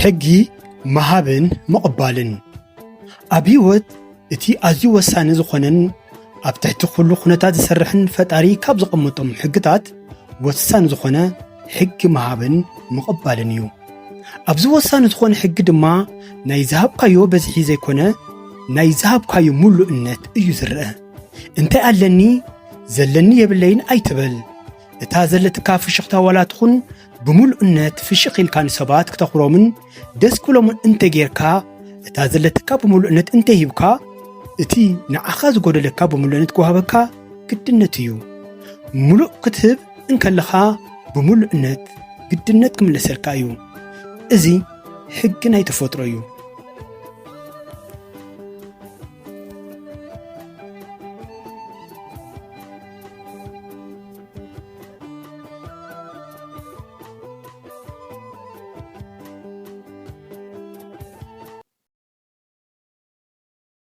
ሕጊ ምሃብን ምቕባልን። ኣብ ህይወት እቲ ኣዝዩ ወሳኒ ዝኾነን ኣብ ትሕቲ ኩሉ ኩነታት ዝሰርሕን ፈጣሪ ካብ ዘቐመጦም ሕግታት ወሳኒ ዝኾነ ሕጊ ምሃብን ምቕባልን እዩ። ኣብዚ ወሳኒ ዝኾነ ሕጊ ድማ ናይ ዝሃብካዮ በዝሒ ዘይኮነ ናይ ዝሃብካዮ ሙሉእነት እዩ ዝረአ። እንታይ ኣለኒ ዘለኒ የብለይን ኣይትበል። እታ ዘለትካ ፍሽኽታ ዋላ ትኹን ብምሉእነት ፍሽኽ ኢልካ ንሰባት ክተኽብሮምን ደስ ክብሎምን እንተጌርካ፣ እታ ዘለትካ ብምሉእነት እንተሂብካ፣ እቲ ንዓኻ ዝጎደለካ ብምሉእነት ክወሃበካ ግድነት እዩ። ሙሉእ ክትህብ እንከለኻ ብምሉእነት ግድነት ክምለሰልካ እዩ። እዚ ሕጊ ናይ ተፈጥሮ እዩ።